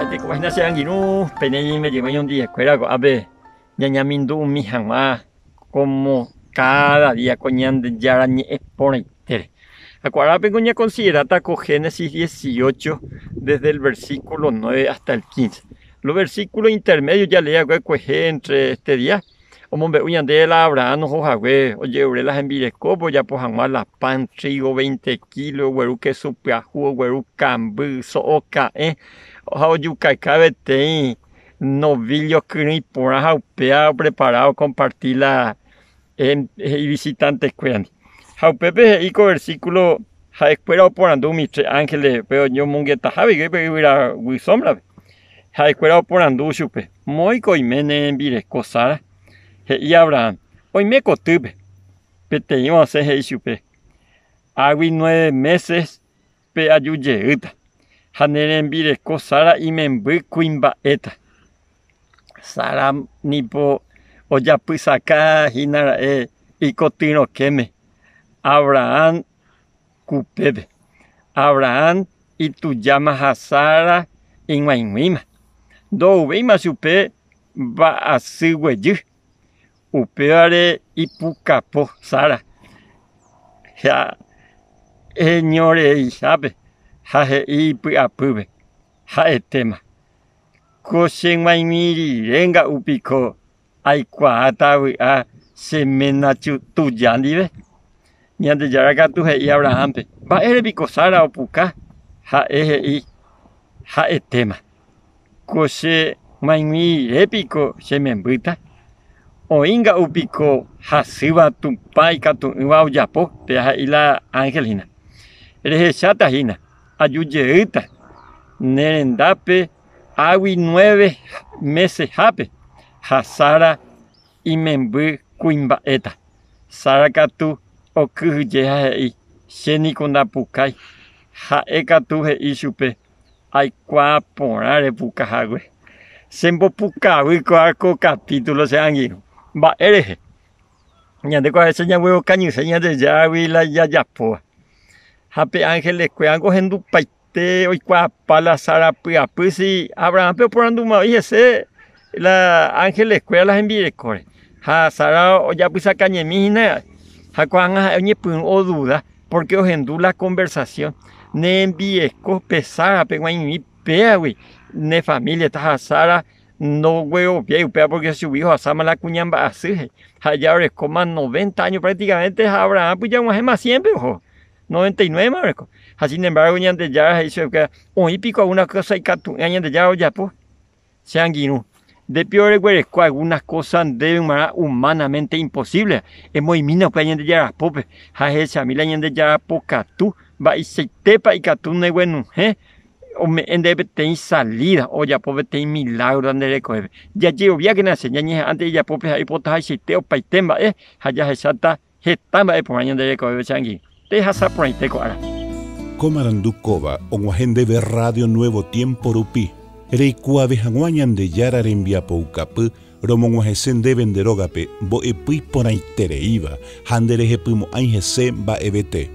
Mba'etekópa hína che angirũ, pene ñeime oñondivekuéra ko'ápe ñañamindu'umi hag̃ua kómo káda día ko Ñandejára ñe'ẽ porãitére. Ha ko árape ñakonsideráta ko Génesis 18 desde el versículo 9 hasta el 15. Lo versículo intermedio jalee va'ekue kuehe entre este día omombe'u ñandéve la Abraham oho hague ojerure la hembirekópe ojapo hag̃ua la pan, trigo veinte kílo, ogueru kesu pyahu, ogueru kamby, so'o ka'ẽ ha ojukaka peteĩ novíllo kyrỹi porã ha upéva oprepara okomparti la ivisitantekuérandi. Ha upépe he'i ko versíkulo ha'ekuéra oporandu umi tre ánhele pe oñomongetaha pe yvyra guy sómbrape. Ha'ekuéra oporandu chupe, Moõiko oime ne rembireko Sara? He'i Abraham, Oime kotýpe. Peteĩ osẽ he'i chupe, Águi nueve méses pe aju jeýta, ha ne rembireko Sara imemby kuimba'éta. Sara nipo ojapysaka hína ra'e ikoty rokẽme Abraham kupépe. Abraham itujáma ha Sara ig̃uaig̃uíma. Ndouvéima chupe mba'asy guejy. Upévare ipukapo Sara ha heñoreihápe ha he'i ipy'apýpe, Ha'etéma. Ko che g̃uaig̃ui rire nga'u piko aikuaáta avy'a che ména tuja ndive? Ñandejára katu he'i Abrahánpe, Mba'ére piko Sara opuka? Ha'e he'i, Ha'etéma. Ko che g̃uaig̃ui rire piko che membýta? Oĩ nga'u piko hasýva Tupã ikatu'ỹva ojapo? Péva he'i la ánhel hína. Rehecháta hína, aju jeýta ne rendápe águi nuéve mesehápe ha Sara imemby kuimba'éta. Sara katu okyhyje ha he'i, Che niko ndapukái. Ha'e katu he'i chupe, Aikuaa porã repuka hague. Chembopukavy kóa ko kapítulo che angirũ. Mba'e rehe? Ñande ko ahecha ñaguerokañyse Ñandejáragui la jajapóva. Ha pe ángelekuérango ohendupaite oikuaapa la Sara py'apy si Abrahánpe oporandumavai hese la ángelekuéra la hembirekóre. Ha Sara ojapysakañemi hína ha ko'ág̃a ha'e oñepyrũ oduda pórke ohendu la konversasión. Ne rembireko pe Sárape g̃uaig̃ui péagui ne famíliata ha Sara ndogueroviái upéva pórke chugui ohasáma la kuña mba'asy he'i. Ha ja orekóma noventa áño práktikamente ha Abrahán pyjaguahẽma siémpre oho, noventa y nuévema oreko. Ha sin embargo Ñandejára he'i chupekuéra, Oĩ piko algúna kósa ikatu'ỹva Ñandejára ojapo? Che angirũ, nde pio reguereko algúna kósa ndéve g̃uarã umánamente imposívleva, emoĩmína upéva Ñandejára pópe ha ehechami la Ñandejára pokatu mba'eichaitépa ikatu neguenohẽ ome'ẽ ndéve peteĩ salída, ojapo peteĩ milágro nde rekovépe. Jajeroviákena che, ñañeha'ãnte ijapópe ha'e oipotaha'ichaite opaite mba'e ha jahecháta heta mba'e porã ñande rekovépe che angirũ. Pehasa porãite ko ára. Ko marandu kóva og̃uahẽ ndéve Radio Nuevo Tiempo rupi, reikuaave hag̃ua Ñandejára rembiapoukapy romog̃uahẽse ndéve nde rógape mbo'epy iporãitereíva ha nderehepymo'ãi hese mba'evete.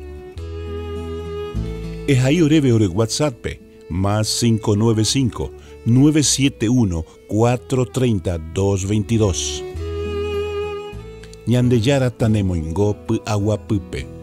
Ehai oréve ore WhatsApp-pe, más 595 971 430 222. Ñandejára tanemoingo py'aguapýpe.